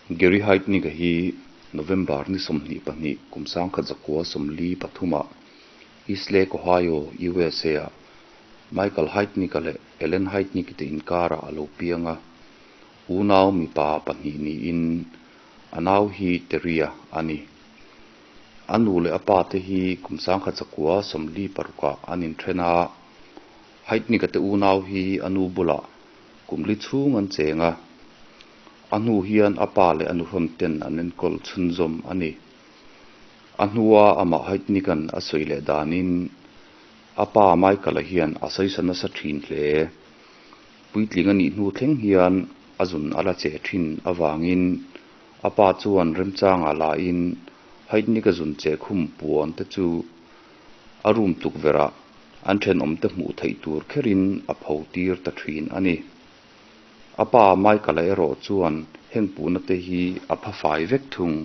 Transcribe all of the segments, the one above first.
Gary Heidnik-a hi November ni 22 kum 1943-ah Eastlake, Ohio, USA-ah Michael Heidnik-a leh Ellen Heidnik-i te inkarah a lo piang a, unau mipa pahnih niin a nau hi Terry-a a ni. A nu leh a pa te hi kum 1946-ah an inthen a, Heidnik-a te unau hi a nu bulah kum li chhung an cheng a, a hnu hian a pa leh a nuhrawn ten an enkawl chhunzawm a ni. A hnua amah Heidnik-a'n a sawi leh danin a pa Michael-a hian a sawisa nasa thin hle. Puitling a nih hnu thleng hian a zun a la che thin avangin a pa chuan remchangah lahin Heidnik-a zun che khum puan te chu a room tukverhah an thenawmte hmuh theih tur kherin a pho tir ta thin a ni. A pa Michael-a erawh chuan heng puhna te hi a pha fai vek thung.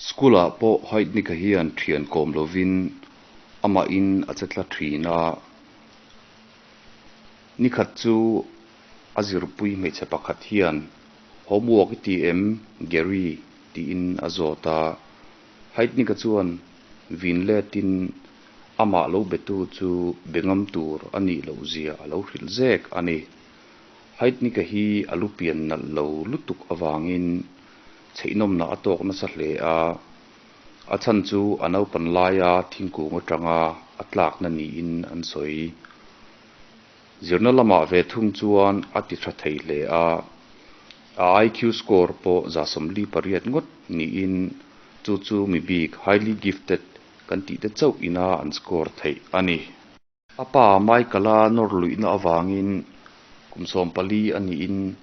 School-ah pawh Heidnik-a hian thian kawm lovin amahin a che tla thin a. Nikhat chu a zirpui hmeichhe pakhat hian, Homework i ti em, Gary? tiin a zawt a. Heidnik-a chuan vin letin amah lo betu chu be ngam tur a nih loh zia a lo hrilh zek a ni. Heidnik-a hi a lu pian nalh lo lutuk avangin chheihnawmna a tawk nasa hle a, a chhan chu a naupan laia thingkung atanga a tlakna niin an sawi. Zirna lamah ve thung chuan a ti tha thei hle a, a IQ score pawh 48 ngawt niin chu chu mi bik highly gifted kan tih te chauh ina an score theih a ni. A pa Michael-a nawr luihna avangin kum 14 a niin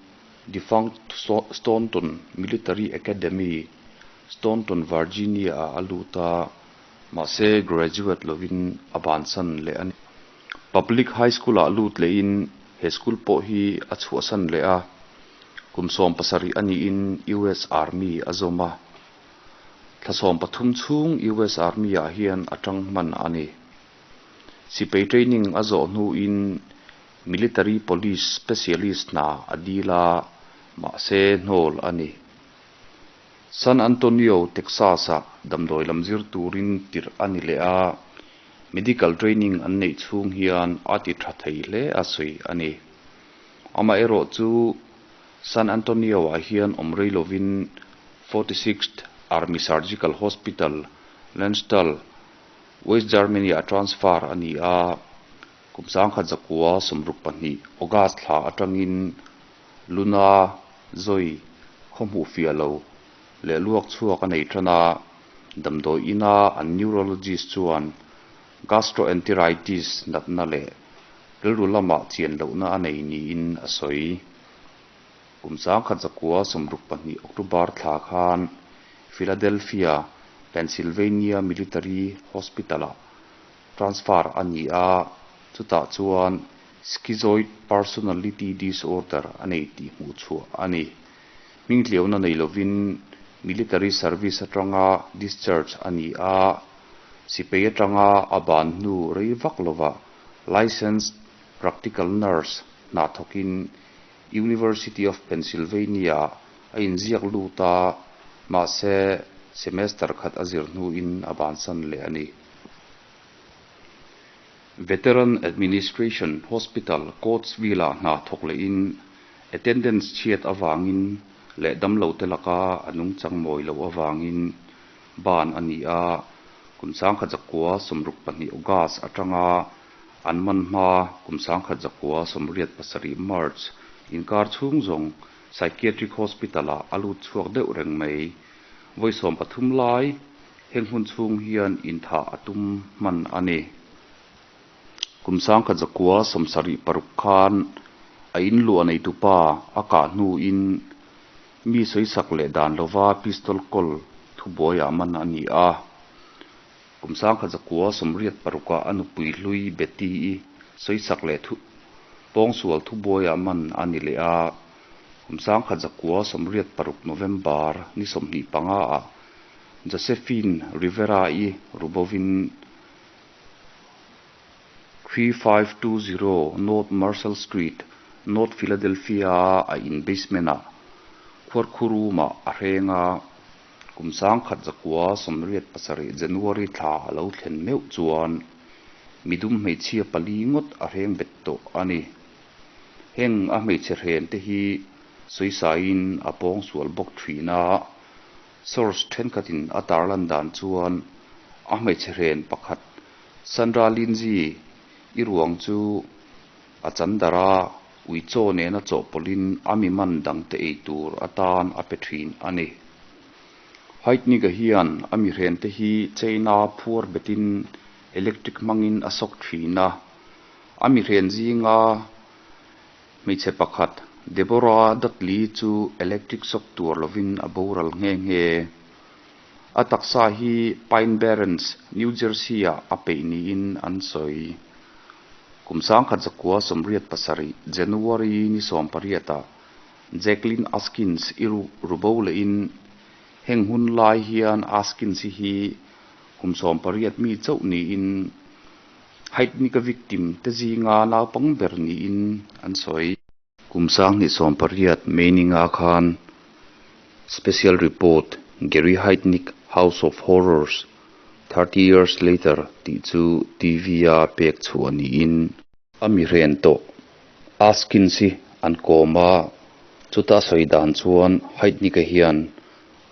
defunct Staunton Military Academy, Staunton, Virginia-ah a lut a, mahse graduate lovin a bansan leh a ni. Public High School-ah lut lehin he school pawh hi a chhuahsan leh a, kum 17 a niin US Army a zawm a. Thla 13 chhung US Army-ah hian a tang hman a ni. Sipai training a zawh hnuin Military Police Specialist hna a dil a, mahse hnawl a ni. San Antonio, Texas-ah damdawi lam zir turin tirh a ni leh a, medical training an neih chhung hian a ti tha thei hle a sawi a ni. Amaherawh chu San Antonio-ah hian awm rei lovin 46th Army Surgical Hospital, Landstuhl, West Germany-ah transfer a ni a, kum 1962 August thla atangin Luna Zoi khaw hmuh fiah lo leh luak chhuak a nei tan a, damdawi ina an neurologist chuan gastroenteritis natna leh rilru lamah chian lohna a nei niin a sawi. Kum 1962 October thla khan Philadelphia, Pennsylvania Military Hospital-ah transfer a ni a, chutah chuan schizoid personality disorder a nei tih hmuh chhuah a ni. Hmingtliauna nei lovin military service atanga discharge a ni a, sipai atanga a ban hnu rei vak lovah licensed practical nurse hna thawkin University of Pennsylvania a inziak lut a, mahse semester khat a zir hnuin a bansan leh a ni. Veteran Administration Hospital, Coatesville-ah hna thawk lehin attendance chhiat avangin leh damlo te laka a nungchang mawi loh avangin ban a ni a, kum 1962 August atanga an man hma kum 1987 March inkar chhung zawng Psychiatric Hospital-ah a lut chhuak deuh reng mai. Vawi 13 lai heng hun chhung hian inthah a tum hman a ni. Kum 1976 khan a inluah neitupa a kah hnuin mi sawisak leh dan lova pistol kawl thubuaiah man a ni a. Kum 1986-ah a nupui hlui Betty-i sawisak leh thu pawngsual thubuaiah man a ni leh a. Kum 1986 November ni 25-ah Josephine Rivera-i rubovin 3520 North Marshall Street, North Philadelphia-a a in basement-ah khuarkhurumah a hreng a, kum 1987 January thla a lo thlen meuh chuan midum hmeichhia pali ngawt a hreng bet tawh a ni. Heng a hmeichhe hren te hi sawisaiin a pawngsual bawk thin a, source thenkhatin a tarlan dan chuan a hmeichhe hren pakhat Sandra Lindsay i ruang chu a chan darh a, uichaw nena chawhpawlhin a mi man dangte ei tur atan a pe thin a ni. Heidnik-a hian a mi hrente hi chain-a phuar betin electric hmangin a sawk thin a, a mi hren zinga hmeichhe pakhat Deborah Dudley chu electric shock tur lovin a boral nghe nghe. A taksa hi Pine Barrens, New Jersey-ah a peih niin an sawi. Kum 1987 January ni sawmpariatah Jacqueline Askins i ru bo lehin heng hun lai hian Askins-i hi kum 18 mi chauh niin Heidnik-a victim te zinga naupang ber niin an sawi. Kum 2018 May ninga khan Special Report Gary Heidnik House of Horrors 30 Years Later tih chu TV-a pek chhuah niin a mi hren tawh Askins-i an kawm a, chuta a sawi dan chuan Heidnik-a hian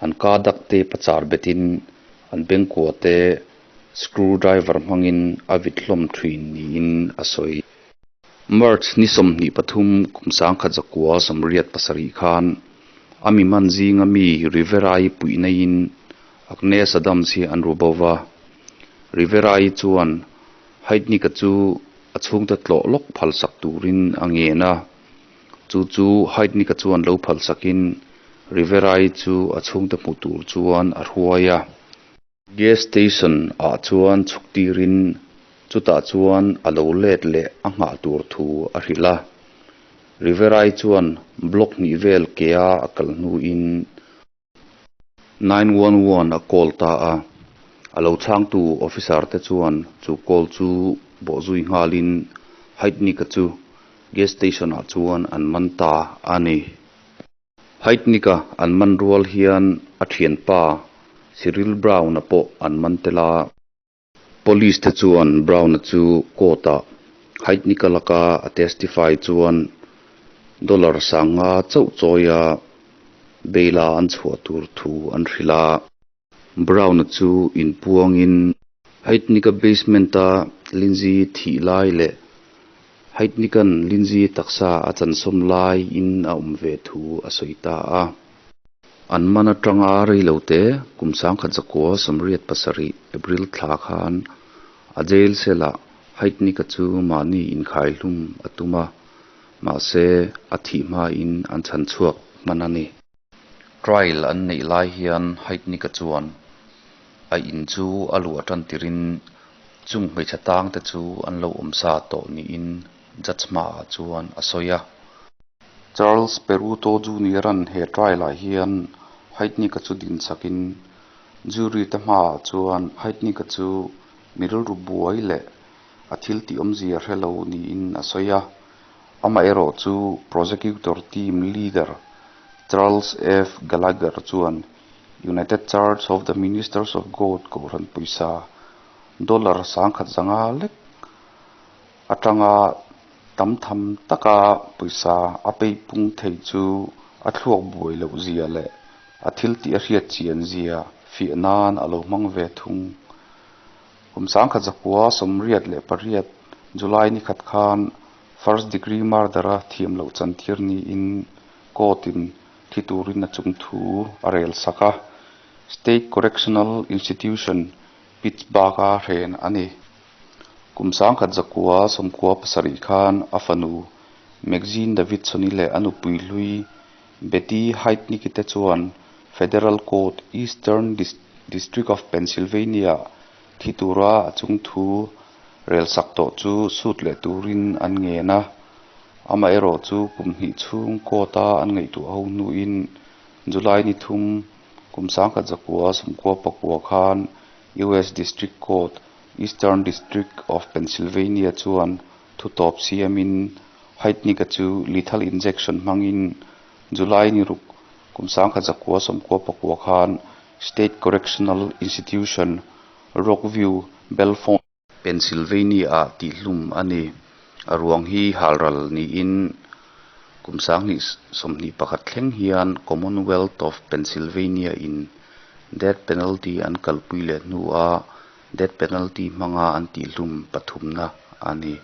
an ka dak te pachar betin an bengkua te screw driver hmangin a vit hlawm thin niin a sawi. March ni 23 kum 1987 khan a mi man zinga mi Rivera-i puih neiin Agnes Adams hi an ru bo va. Rivera-i chuan Heidnik-a chu a chhungte tlawh lawk phalsak turin a ngen a. Chu chu Heidnik-a chuan lo phalsakin Rivera-i chu a chhungte hmu tur chuan a hruai a. Gas station ah chuan chhuk tirin chutah chuan a lo let leh a nghah tur thu a hrilh a. Rivera-i chuan block hnih vel kea a kal hnuin 911 a call ta a. A lo chhangtu officer te chuan chu call chu bawhzui nghalin Heidnik-a chu gas station ah chuan an man ta a ni. Heidnik-a an man rual hian a thianpa Cyril Brown-a pawh an man tel a. Police te chuan Brown-a chu court-ah Heidnik-a laka a testify chuan dollar 5000 chauh chawia bail-a an chhuah tur thu an hrilh a. Brown-a chu inpuangin Heidnik-a basement-a Lindsay thih lai leh Heidnik-a'n Lindsay taksa a chansawm laiin a awm ve thu a sawi ta a. An man atanga rei lo te kum 1987 April thla khan a jail cell-ah Heidnik-a chu mahni inkhaihlum a tum a, mahse a thih hmain an chhan chhuak hman a ni. Trial an neih lai hian Heidnik-a chuan a in chu a luah tan tirin chung hmeichhe tang te chu an lo awm sa tawh niin judge hmaah chuan a sawi a. Charles Peruto Junior-a'n he trial-ah hian Heidnik-a chu din chakin jury te hmaah chuan Heidnik-a chu mi rilru buai leh a thil tih awmzia hre lo niin a sawi a. Amaherawh chu prosecutor team leader Charles F. Gallagher chuan United Church of the Ministers of God kohhran pawisa dollar 1500 lek atanga tam tham taka pawisa a peipung thei chu a thluak buai loh zia leh a thil tih a hriat chian zia fiah nan a lo hmang ve thung. Kum 1988 July ni khat khan first degree murder-a thiam loh chantir niin court-in thi turin a chung thu a rel sak a. State Correctional Institution, Pittsburgh-a hren a ni. Kum 1997 khan a fanu Maxine Davidson-i leh a nupui hlui Betty Heidnik-i te chuan Federal Court, Eastern District of Pennsylvania thi tura a chung thu rel sak tawh chu sut leh turin an ngen a. Amaherawh chu kum hnih chhung court-a an ngaihtuah ho hnuin July ni thum kum 1999 khan US District Court, Eastern District of Pennsylvania chuan thu tawp siamin Heidnik-a chu lethal injection hmangin July ni ruk Kum 1999 khan State Correctional Institution, Rockview, Bellefonte, Pennsylvania-ah tihhlum a ni. A ruang hi halral niin kum 2021 thleng hian Commonwealth of Pennsylvania-in death penalty an kalpui leh hnua death penalty hmanga an tihhlum pathumna a ni.